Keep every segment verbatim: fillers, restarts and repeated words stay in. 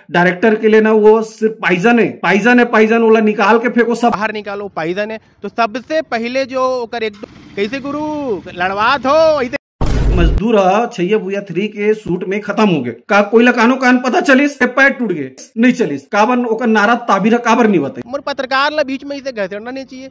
Director के लिए ना वो सिर्फ पाइजन है, पाइजन है, पाइजन। ओला निकाल के फेंको सब। बाहर निकालो, पाइजन है। तो सबसे पहले जो ओकर एक, कैसे गुरु लड़वात हो ऐसे। मजदूर ह छैया भुइया थ्री के शूट में खत्म हो गए। का कोई ला कानो कान पता चलिस के पैर टूट गए? नहीं चलिस। काबर ओकर नारा ताबीर ह काबर नहीं बताई? मोर पत्रकार ला बीच में इसे घसीटना नहीं चाहिए।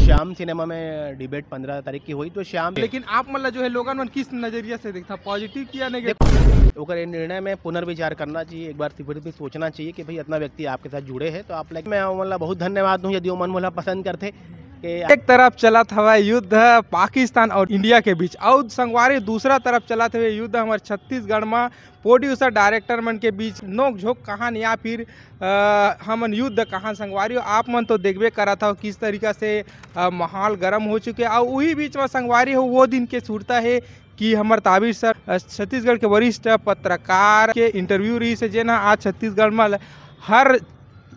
श्याम सिनेमा में डिबेट पंद्रह तारीख की हुई, तो श्याम लेकिन आप मन ला जो है लोगन मन किस नजरिया से देखता, पॉजिटिव या नेगेटिव? देखो, ओकर ये निर्णय में पुनर्विचार करना चाहिए, एक बार फिर भी सोचना चाहिए कि भाई इतना व्यक्ति आपके साथ जुड़े हैं, तो आप लाइक मैं ओमन ला बहुत धन्यवाद दूँ यदि ओमन मोला पसंद करते। कि एक तरफ चलत हवय युद्ध पाकिस्तान और इंडिया के बीच, और संगवारी दूसरा तरफ चलत हवय युद्ध हमर छत्तीसगढ़ म प्रोड्यूसर डायरेक्टर मन के बीच नोक झोंक कहान या फिर अ, हमन युद्ध कहान। संगवारी हो, आप मन तो देखबे करत हव किस तरीका से अ, माहौल गर्म हो चुके हे। और वही बीच में संगवारी हो वो दिन के सुरता है कि हमर ताबीर सर अ, छत्तीसगढ़ के वरिष्ठ पत्रकार के इंटरव्यू रहिस हे, जेन ह आज छत्तीसगढ़ में हर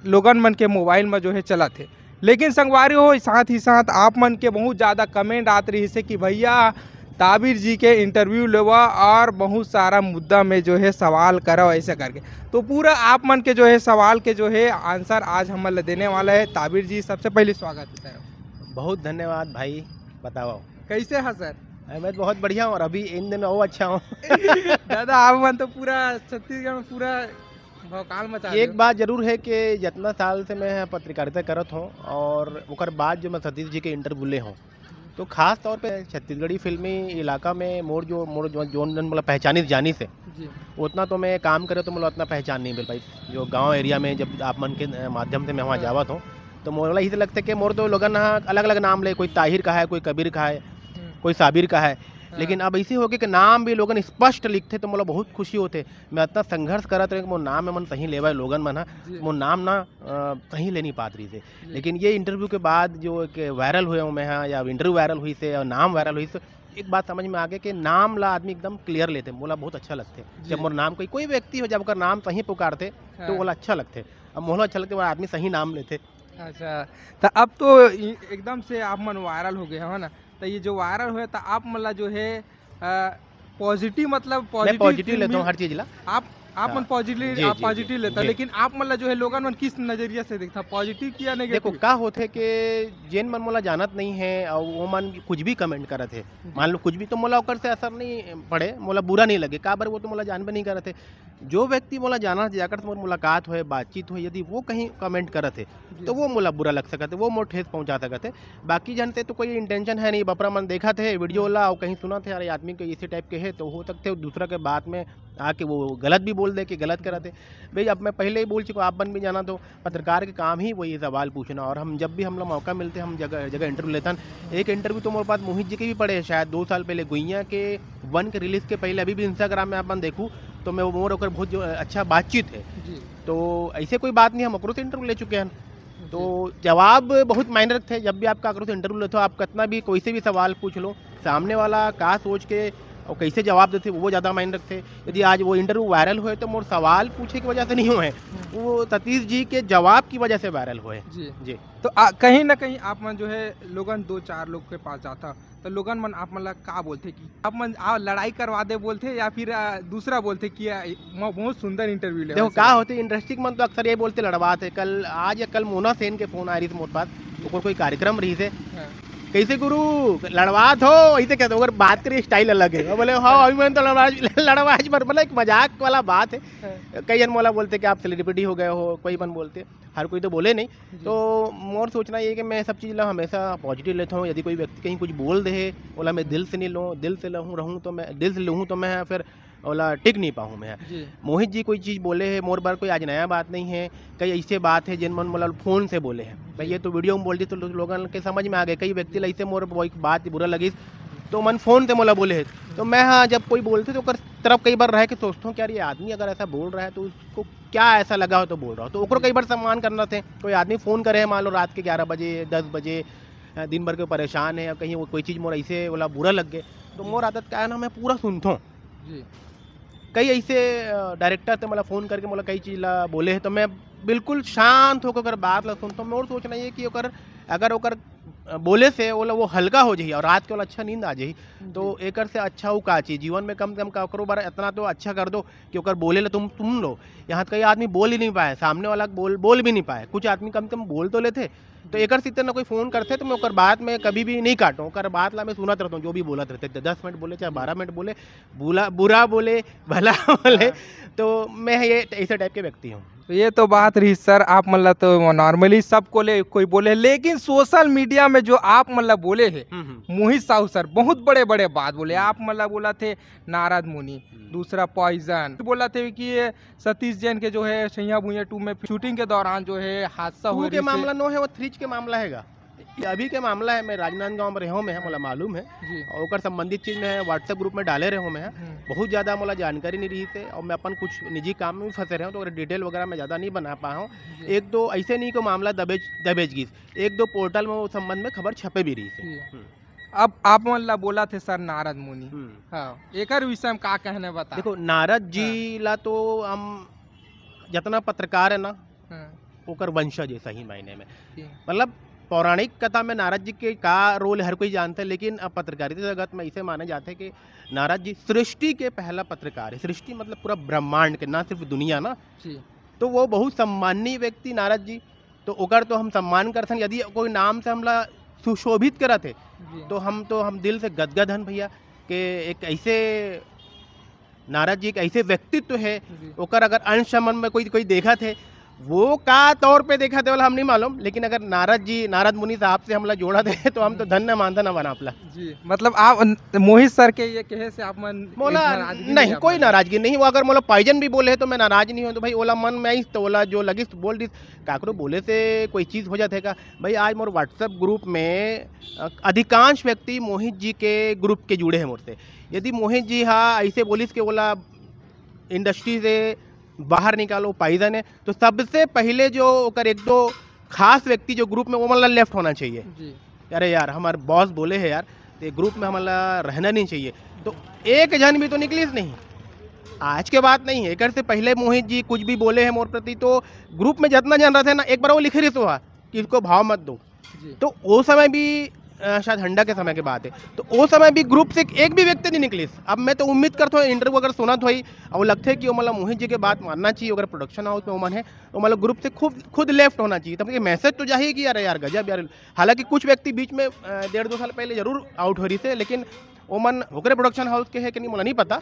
लोगन मन के मोबाइल में जो है चलत हे। लेकिन संगवारी हो, साथ ही साथ आप मन के बहुत ज़्यादा कमेंट आत रहिस हे कि भैया ताबीर जी के इंटरव्यू लेवा और बहुत सारा मुद्दा में जो है सवाल करव ऐसे करके। तो पूरा आप मन के जो है सवाल के जो है आंसर आज हमन ला देने वाला है ताबीर जी। सबसे पहले स्वागत है सर। बहुत धन्यवाद भाई। बताओ। कैसे है सर? अरे, मैं तो बहुत बढ़िया हूँ और अभी इन दिन और अच्छा हूँ। दादा, आप मन तो पूरा छत्तीसगढ़ में पूरा भौकाल मचा एक दियो। बात जरूर है कि जितना साल से मैं पत्रकारिता करत हूँ और ओकर बाद जो मैं सतीश जी के इंटरव्यू ले हूँ, तो खास तौर पे छत्तीसगढ़ी फिल्मी इलाका में मोर जो, मोर जो, जोन जन मोला पहचानिस जानिस हे, जी। उतना तो मैं काम करे तो मोला उतना पहचान नहीं मिल पाई। जो गांव एरिया में जब आप मन के, अ, माध्यम से मैं वहाँ हाँ। जावत हूँ, तो मोला इसे लगता है कि मोर तो लोगन ह अलग-अलग नाम ले, कोई ताहिर का है, कोई कबीर का है, हम्म। कोई साबिर का है। हाँ। लेकिन अब ऐसे हो गए कि नाम भी लोगन स्पष्ट लिखते तो मोला बहुत खुशी होते। मैं इतना संघर्ष करत रहे कि मोर नाम में मन सही लेवा है लोगन मन ह, जी। मोर नाम ना, अ, सही ले नहीं पात रहिस हे। जी। लेकिन ये इंटरव्यू के बाद जो एक वायरल हुए हूँ मैं, हाँ, या इंटरव्यू वायरल हुई से और नाम वायरल हुई से, एक बात समझ में आ गई कि नाम ला आदमी एकदम क्लियर लेते, मोला बहुत अच्छा लगते। जी। जब मोर नाम कोई, कोई व्यक्ति हो, जब ओकर नाम सही पुकारते, तो हाँ। मोला अच्छा लगते। अब मोला अच्छा लगते, वो आदमी सही नाम लेते। अच्छा, तो अब तो इ-, एकदम से आप मन वायरल हो गए हो ना, तो ये जो वायरल हुए, तो आप मन ला जो है, अ, पॉजिटिव, मतलब मैं पॉजिटिव पॉजिटिव लेता हूँ हर चीज ला। आप, आप हाँ। मन पॉजिटिव, जी, आप जी, पॉजिटिव जी, लेता, जी। लेकिन आप मन ला जो है लोगन मन किस नजरिया से देखता, पॉजिटिव या देखो, नेगेटिव? का होथे कि जेन मन मोला जानत नहीं है और वो मन कुछ भी कमेंट करत है, जी। मान लो कुछ भी, तो मोला ओकर से असर नहीं पड़े, मोला बुरा नहीं लगे, काबर वो तो मोला जानबे नहीं करत है। जो व्यक्ति मोला जानत, जाकर से मोर मुलाकात होए, बातचीत होए, यदि वो कहीं कमेंट करत है, जी। तो वो मोला बुरा लग सकत है, वो मोर ठेस पहुंचा सकत है। बाकी जन से तो कोई इंटेंशन है नहीं, बपरा मन देखत है वीडियो ला और कहीं सुनत है, "अरे, आदमी के इसी टाइप के है", तो हो सकते है दूसरा के बात में आके वो गलत भी बोल दे कि गलत करत है। भाई, अब मैं पहले ही बोल चुका हूँ, आप मन भी जाना तो पत्रकार के काम ही वही सवाल पूछना, और हम जब भी हम लोग मौका मिलते, हम जगह, जगह इंटरव्यू लेथन। एक इंटरव्यू तो मोर पास मोहित जी के भी पड़े हैं, शायद दो साल पहले गुइया के वन के रिलीज के पहले, अभी भी Instagram में आप मन देखू तो मैं मोर ओकर बहुत जो अच्छा बातचीत है। जी। तो ऐसे कोई बात नहीं, हम ओकरो से इंटरव्यू ले चुके हैं। जी। तो जवाब बहुत मायने रखते हैं। जब भी आप काकरो से इंटरव्यू लेते हो, आप कितना भी, कोई से भी सवाल पूछ लो, सामने वाला का सोच के और कैसे जवाब देते, वो ज़्यादा मायने रखते। यदि आज वो इंटरव्यू वायरल हुए तो मोर सवाल पूछे की वजह से नहीं हुए, हम्म। वो सतीश जी के जवाब की वजह से वायरल हुए। जी। जी। तो आ, कहीं ना कहीं आप मन जो है लोगन दो चार लोग के पास जाता, तो लोगन मन आप मन ला का बोलथे कि आप मन आ, लड़ाई करवा दे बोलथे या फिर आ, दूसरा बोलथे कि आ, म-, बहुत सुंदर इंटरव्यू ले देखो, वैसे का वाला? होथे, इंडस्ट्री के मन तो अक्सर ये बोलते लड़वात है। कल, आज या कल मोना सेन के फोन आ रही थी मोर पास, ओकर कोई कार्यक्रम रही थे। हाँ। "कैसे गुरु, लड़वात हो?" ऐसे कहते, ओकर बात करे स्टाइल अलग है। वो बोले, "हाँ, अभी मैंने तो लड़वा, लड़वा आज भर", मतलब एक मजाक वाला बात है। हाँ। कई जन मोला बोलते कि आप सेलिब्रिटी हो गए हो, कोई मन बोलते, हर कोई तो बोले नहीं। जी। तो मोर सोचना ये है कि मैं सब चीज़ ला हमेशा पॉजिटिव लेता हूँ। यदि कोई व्यक्ति कहीं कुछ बोल दे है, ओला मैं दिल से नहीं लूँ, दिल से लहूँ, रहूँ तो मैं, दिल से लूँ तो मैं फिर ओला टिक नहीं पाहूँ मैं। जी। मोहित जी कोई चीज़ बोले है, मोर बर कोई आज नया बात नहीं है। कई ऐसे बात है जिन मन मोला फोन से बोले हैं। भाई, जी। ये तो वीडियो में बोल दी तो लो-, लोगन के समझ में आ गए। कई व्यक्ति ला ऐसे मोर वो एक बात बुरा लगिस, तो मन फोन से मोला बोले है। तो मैं, हाँ, जब कोई बोलते तो ओकर तरफ कई बार रह के सोचता हूँ कि यार, ये आदमी अगर ऐसा बोल रहा है तो उसको क्या ऐसा लगा हो तो बोल रहा हो। तो ओकरो कई बार सम्मान करना थे। कोई आदमी फोन करे है, मान लो रात के ग्यारह बजे, दस बजे, अ, दिन भर के परेशान है, या कहीं वो कोई चीज़ मोर ऐसे वाला बुरा लग गए, तो मोर आदत का है ना, मैं पूरा सुनता हूँ। जी। कई ऐसे, अ, डायरेक्टर थे, मतलब, फोन करके, मतलब, कई चीज़ ला बोले हैं, तो मैं बिल्कुल शांत होकर ओकर बात ला सुनता हूँ। मोर सोचना ये कि ओकर अगर ओकर, अ, बोले से ओला वो हल्का हो जाही और रात के ओला अच्छा नींद आ जाही, तो जी। एकर से अच्छा वो का चीज? जीवन में कम से कम काकरो बर इतना तो अच्छा कर दो कि ओकर बोले ला तुम, तुम लो। यहाँ तो कई आदमी बोल ही नहीं पाए, सामने वाला बोल, बोल भी नहीं पाए। कुछ आदमी कम से कम बोल तो लेथे। तो एकर से इतना कोई फोन करथे तो मैं ओकर बात में कभी भी नहीं काटूँ, ओकर बात ला मैं सुनत रहता हूँ, जो भी बोलत रहथे, दस मिनट बोले चाहे बारह मिनट बोले, बुला, बुरा बोले, भला बोले, हाँ। तो मैं ये ऐसे टाइप के व्यक्ति हूँ। तो ये तो बात रही सर, आप मतलब तो नॉर्मली सबको ले कोई बोले, लेकिन सोशल मीडिया में जो आप मतलब बोले हैं, हम्म, हम्म। मोहित साहू सर बहुत बड़े बड़े बात बोले। हम्म। आप मतलब बोला थे नारद मुनि, हम्म। दूसरा पॉइजन, बोला थे कि ये सतीश जैन के जो है सैया भुइया टू में शूटिंग के दौरान जो है हादसा टू हो के रही से मामला नो है, वो थ्री के मामला हैगा। ये अभी के मामला है, मैं राजनांदगांव में रहूँ, मैं है, मोला मालूम है। जी। और ओकर संबंधित चीज मैं WhatsApp ग्रुप में डाले रहूँ मैं। हम्म। बहुत ज्यादा मोला जानकारी नहीं रही थे और मैं अपन कुछ निजी काम में भी फंसे रहे हूँ, तो अगर डिटेल वगैरह मैं ज्यादा नहीं बना पाया हूँ। जी। एक दो ऐसे नहीं को मामला दबेज, दबेज गिस, एक दो पोर्टल में वो संबंध में खबर छपे भी रही थे। जी। हम्म। अब आप मन ला बोला थे सर नारद मुनि। हम्म। हाँ, एकर विषय में का कहने बता? देखो, नारद जी हाँ। ला तो हम जितना पत्रकार है ना, हाँ। ओकर वंशज है सही मायने में। जी। मतलब, पौराणिक कथा में नारद जी के का रोल हर कोई जानता है, लेकिन अब पत्रकारिता जगत में इसे माने जाते हैं कि नारद जी सृष्टि के पहला पत्रकार है। सृष्टि मतलब पूरा ब्रह्मांड के, ना सिर्फ दुनिया ना। जी। तो वो बहुत सम्माननीय व्यक्ति नारद जी, तो ओकर तो हम सम्मान करथन। यदि कोई नाम से हमला सुशोभित करत है, जी। तो हम तो, हम दिल से गदगद हन भैया, कि एक ऐसे नारद जी एक ऐसे व्यक्तित्व है, जी। ओकर अगर अंश हमन में कोई, कोई देखत है, वो का तौर पे देखत है, वाला हम नहीं मालूम, लेकिन अगर नारद जी, नारद मुनि साहब से हमला जोड़त है, तो हम तो धन्य मानथन अपन आप ला। जी, मतलब आप न-, मोहित सर के ये कहे से आप मन मोला एक नाराजगी नहीं, नहीं आप कोई मन? नाराजगी नहीं। वो अगर मोला पॉइजन भी बोले है, तो मैं नाराज नहीं हूँ। तो भाई, ओला मन में आइस, तो ओला जो लगिस, तो बोल दिस। काकरो बोले से कोई चीज़ हो जाथे का? भाई, आज मोर WhatsApp ग्रुप में, अ, अधिकांश व्यक्ति मोहित जी के ग्रुप के जुड़े हैं मोर से। यदि मोहित जी हा ऐसे बोलिस कि ओला इंडस्ट्री से बाहर निकालो, पॉइजन है, तो सबसे पहले जो ओकर एक दो खास व्यक्ति जो ग्रुप में, वो मतलब लेफ्ट होना चाहिए। जी। अरे यार, हमारे बॉस बोले हैं यार, तो ये ग्रुप में हमारा रहना नहीं चाहिए। तो एक जन भी तो निकलिस नहीं। आज के बात नहीं है, एकर से पहले मोहित जी कुछ भी बोले हैं मोर प्रति, तो ग्रुप में जितना जन रहते हैं ना, एक बार वो लिखे रहिस हुआ कि इसको भाव मत दो। जी। तो वो समय भी, अ, शायद हंडा के समय की बात है, तो वो समय भी ग्रुप से एक भी व्यक्ति नहीं निकलिस। अब मैं तो उम्मीद करता हूँ, इंटरव्यू अगर सुनत होई और लगथे कि वो मतलब मोहित जी के बात मानना चाहिए, अगर प्रोडक्शन हाउस में वो मन है, तो मतलब ग्रुप से खुद, खुद लेफ्ट होना चाहिए। तब ये मैसेज तो जाही कि अरे यार, गजब यार। हालांकि कुछ व्यक्ति बीच में, अ, डेढ़ दो साल पहले जरूर आउट हो रही थे, लेकिन वो मन ओकरे प्रोडक्शन हाउस के है कि नहीं, मोला नहीं पता,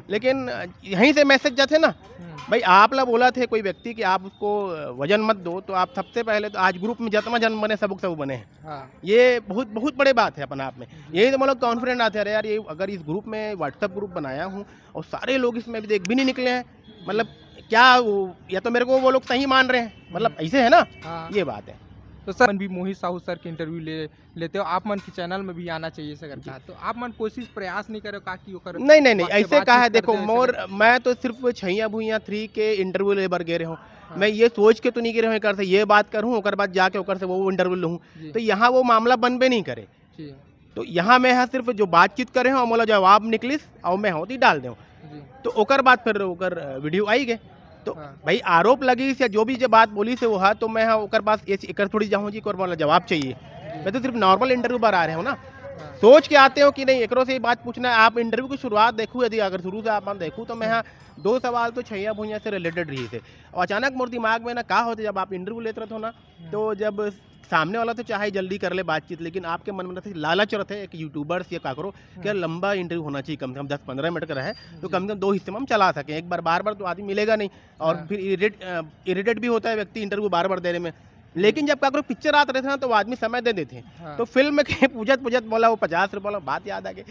लेकिन, अ, यहीं से मैसेज जाथे ना, हम्म। भाई, आप ला बोला थे कोई व्यक्ति कि आप उसको, अ, वजन मत दो, तो आप सबसे पहले तो आज ग्रुप में जितना जन बने, सब सब बने हैं। हाँ। ये बहुत, बहुत बड़े बात है अपन आप में। जी। यही तो मतलब कॉन्फिडेंट आते हैं, अरे यार, ये अगर इस ग्रुप में, WhatsApp ग्रुप बनाया हूँ और सारे लोग इसमें अभी देख भी नहीं निकले हैं, मतलब, क्या वो, या तो मेरे को वो लोग सही मान रहे हैं, मतलब, हम्म। ऐसे है ना, हाँ। ये बात है। तो सर, भी मोहित साहू सर के इंटरव्यू ले लेते हो, आप मन के चैनल में भी आना चाहिए सर जी। कहा, तो आप मन कोशिश प्रयास नहीं करे का कि ओकर नहीं, नहीं, नहीं, बात-, ऐसे बातचीत कहा है, कर देखो, दे, ऐसे मोर, कर मैं तो सिर्फ छैया भुइया थ्री के इंटरव्यू ले बर गे रहे हूँ। हाँ। मैं ये सोच के तो नहीं गे रहे हूँ, एकर से ये बात करूँ, ओकर बाद जाके ओकर से वो इंटरव्यू लूँ। जी। तो यहाँ वो मामला बनबे नहीं करे। जी। तो यहाँ मैं यहाँ सिर्फ जो बातचीत करे हूँ, मोला जवाब निकलिस और मैं होती डाल देऊँ। जी। तो ओकर बाद फिर ओकर, अ, वीडियो आई गए। तो हाँ। भाई, आरोप लगिस या जो भी जो बात बोलिस वो हा, तो मैं हा ओकर पास ये, एकर थोड़ी जाऊँ जी, ओकर मोला जवाब चाहिए। जी। मैं तो सिर्फ नॉर्मल इंटरव्यू बर आ रहे हूँ ना। हाँ। सोच के आते हो कि नहीं, एकरो से ही बात पूछना है। आप इंटरव्यू की शुरुआत देखू, यदि अगर शुरू से आप देखू, तो मैं हाँ, दो सवाल तो छैया भुइया से रिलेटेड रहिस हे। और अचानक मोर दिमाग में ना का होथे, जब आप इंटरव्यू लेत रहते हो ना, हाँ। तो जब सामने वाला तो चाहे जल्दी कर ले बातचीत, लेकिन आपके मन में रहथे लालच रहथे एक यूट्यूबर्स या काकरो, कि हम्म। लंबा इंटरव्यू होना चाहिए, कम से कम दस पन्द्रह मिनट का रहे, तो जी। कम से कम दो हिस्से में हम चला सकें। एक बार, बार-बार तो आदमी मिलेगा नहीं, और हाँ। फिर इरिटेट, अ, इरिटेट भी होता है व्यक्ति इंटरव्यू बार-बार देने में। लेकिन जब काकरो पिक्चर आत रहथे ना, तो वो आदमी समय दे देथे। हाँ। तो फिल्म के पूछत-पूछत मोला वो पचास रुपये वाला बात याद आ गई।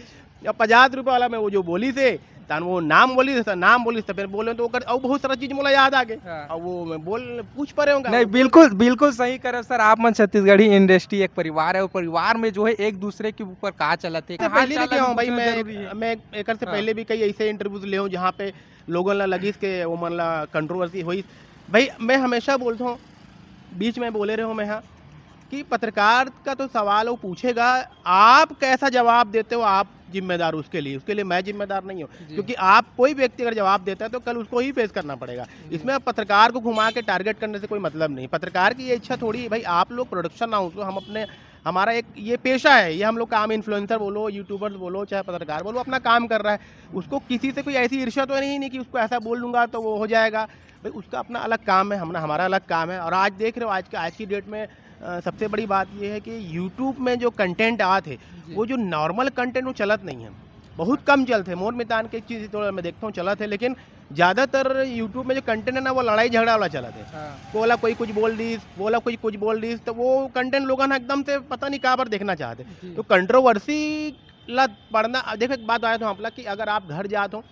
अब पचास रुपये वाला मैं वो जो बोलिस हे, तहान वो नाम बोलिस, नाम बोलिस, तो फिर बोले तो ओकर, अउ बहुत सारा चीज मोला याद आ गए। हाँ। अब वो मैं बोल, पूछ पा रहे होंगे। नहीं, बिल्कुल, बिल्कुल सही करे सर। आप मन छत्तीसगढ़ी इंडस्ट्री एक परिवार है, और परिवार में जो है एक दूसरे के ऊपर का चलत है, तो हाल पहले भी चाल गया हूँ अभी भाई, पूछना मैं, जरूरी है। मैं एकर से हाँ। पहले भी कई ऐसे इंटरव्यूज ले हूँ, जहाँ पे लोगन ला लगिस के वो मन ला कंट्रोवर्सी होइस। भाई, मैं हमेशा बोलता हूँ, बीच में बोले रहे हो मैं, हाँ, कि पत्रकार का तो सवाल वो पूछेगा, आप कैसा जवाब देते हो, आप जिम्मेदार उसके लिए, उसके लिए मैं जिम्मेदार नहीं हूँ। क्योंकि आप, कोई व्यक्ति अगर जवाब देता है तो कल उसको ही फेस करना पड़ेगा। इसमें आप पत्रकार को घुमा के टारगेट करने से कोई मतलब नहीं। पत्रकार की ये इच्छा थोड़ी है भाई, आप लोग प्रोडक्शन हाउस हो, हम अपने, हमारा एक ये पेशा है, ये हम लोग काम, इन्फ्लुएंसर बोलो, यूट्यूबर्स बोलो, चाहे पत्रकार बोलो, अपना काम कर रहा है। उसको किसी से कोई ऐसी ईर्ष्या तो नहीं, नहीं कि उसको ऐसा बोल दूंगा तो वो हो जाएगा। भाई, उसका अपना अलग काम है, हमने, हमारा अलग काम है। और आज देख रहे हो, आज के, आज की डेट में अ, सबसे बड़ी बात ये है कि यूट्यूब में जो कंटेंट आत है, वो जो नॉर्मल कंटेंट, वो चलत नहीं है, बहुत कम चलत है। मोर मितान के चीज़ तो मैं देखता हूँ चलत है, लेकिन ज़्यादातर यूट्यूब में जो कंटेंट है ना, वो लड़ाई झगड़ा वाला चलत है। वो वाला कोई कुछ बोल दीस, वो वाला कोई कुछ बोल दीस, तो वो कंटेंट लोगन एकदम से पता नहीं काबर देखना चाहते। तो कंट्रोवर्सी ला पढ़ना, अब देखो, एक बात आया था आपला कि अगर आप घर जात हो,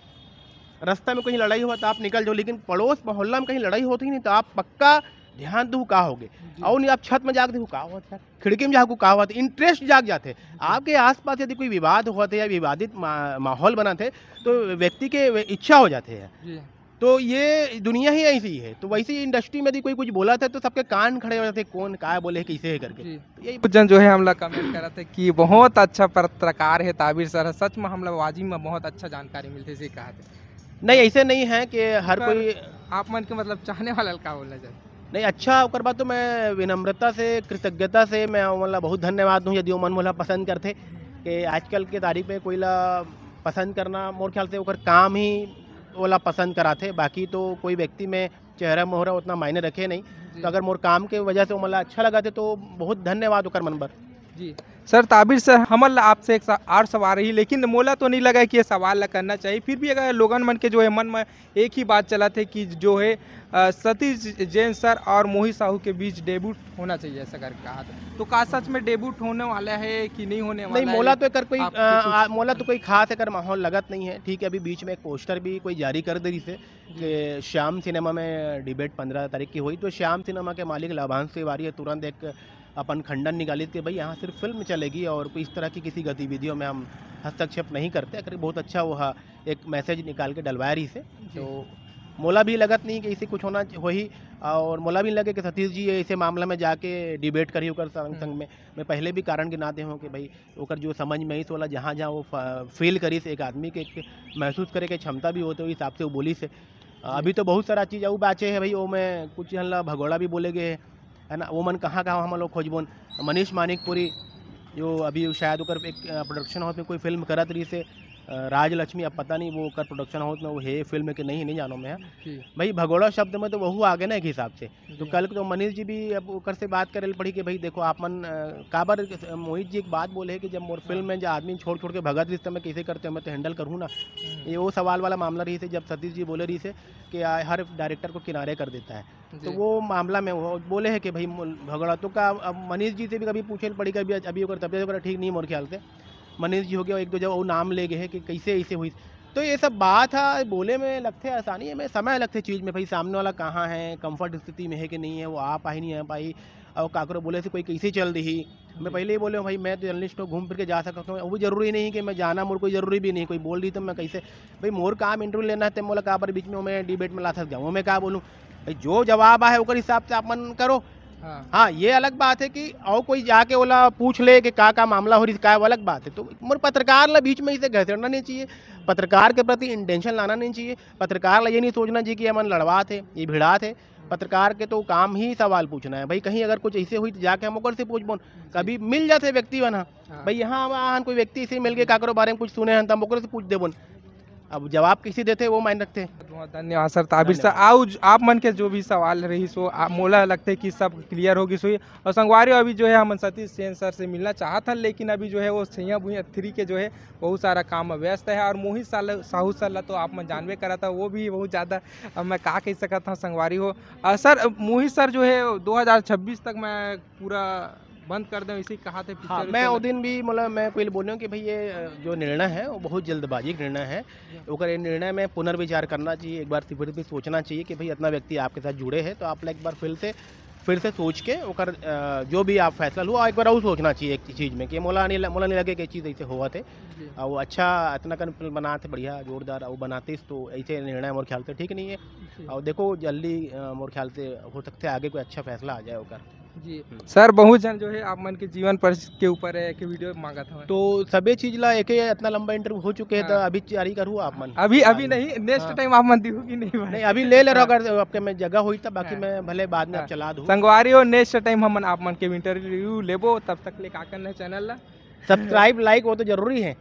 रास्ता में कहीं लड़ाई हुआ तो आप निकल जाओ, लेकिन पड़ोस मोहल्ला में कहीं लड़ाई होती नहीं तो आप पक्का ध्यान दू का होगे। और नहीं, आप छत में जाके देखो का होत है, खिड़की में जाके का होत है, इंटरेस्ट जाग जाते हैं। आपके आसपास यदि कोई विवाद होते या विवादित मा-, माहौल बनाते, तो व्यक्ति के वे इच्छा हो जाते हैं। तो ये दुनिया ही ऐसी है। तो वैसे ही इंडस्ट्री में यदि कोई कुछ बोला था तो सबके कान खड़े हो जाते, कौन का बोले, कैसे है करके। तो यही कुछ जन जो है हमला कमेंट करत है कि बहुत अच्छा पत्रकार है ताबिर सर, सच में हमला वाजिब में बहुत अच्छा जानकारी मिलते से कहा थे। नहीं, ऐसे नहीं है कि हर कोई आप मन के मतलब चाहने वाला का बोलना चाहते। नहीं, अच्छा, ओकर बाद तो मैं विनम्रता से, कृतज्ञता से मैं ओमन ला बहुत धन्यवाद दूँ, यदि ओमन मोला पसंद करथे। कि आजकल के तारीख में कोई ला पसंद करना, मोर ख्याल से ओकर काम ही ओला पसंद कराथे, बाकी तो कोई व्यक्ति में चेहरा मोहरा उतना मायने रखे नहीं। तो अगर मोर काम के वजह से ओमन ला अच्छा लगा थे, तो बहुत धन्यवाद ओकर मन बर। जी सर, ताबिर सर, हमन ला आपसे एक सा-, और सवाल रही, लेकिन मोला तो नहीं लगा कि ये सवाल ला करना चाहिए, फिर भी अगर लोगन मन के जो है मन में एक ही बात चलत है कि जो है, अ, सतीश जैन सर और मोहित साहू के बीच डेब्यूट होना चाहिए, ऐसा करके कहा था। तो का सच में डेब्यूट होने वाला है कि नहीं होने वाला नहीं, है? मोला तो एकर कोई, आप अ, कुछ आ, मोला तो कोई खास एकर माहौल लगत नहीं है। ठीक है, अभी बीच में एक पोस्टर भी कोई जारी कर दे रही थे कि श्याम सिनेमा में डिबेट पन्द्रह तारीख की हुई, तो श्याम सिनेमा के मालिक लाभांश तिवारी है, तुरंत एक अपन खंडन निकालिस कि भाई, यहाँ सिर्फ फिल्म चलेगी और कोई इस तरह की किसी गतिविधियों में हम हस्तक्षेप नहीं करते। अगर बहुत अच्छा वो हा, एक मैसेज निकाल के डलवाया रही से, तो मोला भी लगत नहीं कि इसे कुछ होना च-, होही। और मोला भी लगे कि सतीश जी ऐसे मामला में जाके डिबेट करी ओकर संग, संग में। मैं पहले भी कारण गिना दे हूँ कि भाई, ओकर जो समझ में आई, सोला जहाँ, जहाँ वो फ-, फील करिस एक आदमी के, एक महसूस करे के क्षमता भी होते, ओही हिसाब से वो बोलिस। अ, अभी तो बहुत सारा चीज़ अउ बाचे है भाई, ओमे कुछ झन ला भगोड़ा भी बोले गए है, है ना? वो मन कहाँ, कहाँ हम लोग खोजबोन। मनीष मानिकपुरी, जो अभी शायद ओकर एक, अ, प्रोडक्शन हाउस में कोई फिल्म करत रही से, अ, राजलक्ष्मी, अब पता नहीं वो ओकर प्रोडक्शन हाउस में वो है फिल्म के नहीं, नहीं जानो मैं। भाई, भगोड़ा शब्द में तो वहू आ गए ना एक हिसाब से। तो कल तो मनीष जी भी अब ओकर से बात करे ल पड़ी कि भाई देखो, आप मन, अ, काबर, अ, मोहित जी एक बात बोले है कि जब मोर फिल्म में जो आदमी छोड़, छोड़ के भगत रही, तो मैं कैसे करते हो, मैं तो हैंडल करूँ ना। ये वो सवाल वाला मामला रही से, जब सतीश जी बोले रही से कि आ, हर डायरेक्टर को किनारे कर देता है। तो वो मामला में वो बोले है कि भाई, मोल-, भगोड़ा तो का, अब मनीष जी से भी कभी पूछे ल पड़ी, कभी अभी ओकर तबियत वगैरह ठीक नहीं मोर ख्याल से। मनीष जी हो गया, एक दो जगह वो नाम ले गए है कि कैसे ऐसे हुई। तो ये सब बात है, बोले में लगते आसानी है, में समय लगते चीज़ में, भाई सामने वाला कहाँ है, कंफर्ट स्थिति में है कि नहीं है, वो आ पाही, नहीं आ पाही, और काकरो बोले से कोई कैसे चल दही। मैं पहले ही बोले हूँ भाई, मैं तो जर्नलिस्ट हूँ, घूम फिर के जा सकता हूँ, वो भी जरूरी नहीं कि मैं जाना, मोर कोई जरूरी भी नहीं, कोई बोल रही तो मैं कैसे, भाई मोर काम इंटरव्यू लेना है, तो मोला काबर बीच में मैं डिबेट में ला सक जाऊँ, मैं क्या बोलूँ भाई, जो जवाब आए ओकर हिसाब से आप मन करो। हाँ। हाँ, ये अलग बात है कि और कोई जाके ओला पूछ ले कि का, का मामला हो रही, का, वो अलग बात है। तो मोर पत्रकार ला बीच में इसे घसीटना नहीं चाहिए, पत्रकार के प्रति इंटेंशन लाना नहीं चाहिए, पत्रकार ला ये नहीं सोचना चाहिए कि ये मन लड़वात है, ये भिड़ात है। पत्रकार के तो काम ही सवाल पूछना है भाई, कहीं अगर कुछ ऐसे हुई तो जाके हम ओकर से पूछबोन। कभी मिल जाते व्यक्ति मन ह, हाँ। भाई यहाँ वहाँ कोई व्यक्ति ऐसे मिल के काकरो बारे में कुछ सुने हैं तो हम ओकरे से पूछ देबोन। अब जवाब कैसे देते वो मायने रखते। बहुत धन्यवाद सर ताबिर सर। धन्यवाद। आओ ज-, आप मन के जो भी सवाल रही सो आ, मोला लगते कि सब क्लियर होगी सो। और संगवारी अभी जो है हम सतीश सेन सर से मिलना चाहत हन, लेकिन अभी जो है वो सैया भुइयां थ्री के जो है बहुत सारा काम में व्यस्त है। और मोहित साल-, साहू सर ला तो आप मन जानबे करा था, वो भी बहुत ज़्यादा, अब मैं का कह सकत हूँ संगवारी हो। अ, सर, मोहित सर जो है दो हज़ार छब्बीस तक मैं पूरा बंद कर दें, इसी कहा थे हाँ, पिक्चर मैं को। वो दिन भी, मतलब, मैं पहले बोले हूँ कि भाई ये, अ, जो निर्णय है वो बहुत जल्दबाजी का निर्णय है। ओकर ये निर्णय में पुनर्विचार करना चाहिए, एक बार फिर भी सोचना चाहिए कि भाई इतना व्यक्ति आपके साथ जुड़े हैं तो आप एक बार फिर से, फिर से सोच के ओकर, अ, जो भी आप फैसला लो, एक बार और सोचना चाहिए एक चीज़ में कि मोला नहीं ल-, मोला नहीं लगे कि चीज़ ऐसे होवत है। और वो अच्छा इतना कन फिल्म बनाते बढ़िया जोरदार, और बनाते तो ऐसे निर्णय मोर ख्याल से ठीक नहीं है। और देखो जल्दी, अ, मोर ख्याल से हो सकता है आगे कोई अच्छा फैसला आ जाए ओकर। जी सर, बहुत झन जो है आप मन के जीवन परिस्थिति के ऊपर है कि वीडियो मांगत हवय। तो सबे चीज ला एके इतना लंबा इंटरव्यू हो चुके हैं, तो हाँ। अभी जारी करू आप मन। अभी अभी नहीं, नेक्स्ट हाँ। टाइम आप मन दिहू कि नहीं भाई? नहीं, अभी ले ले रहो, हाँ। अगर आपके में जगह होई तब, बाकी हाँ। मैं भले बाद में आप हाँ। चला दूँ। संगवारी हो, नेक्स्ट टाइम हमन आप मन के इंटरव्यू लेबो, तब तक ले का करना है चैनल ला सब्सक्राइब, लाइक वो तो जरूरी है।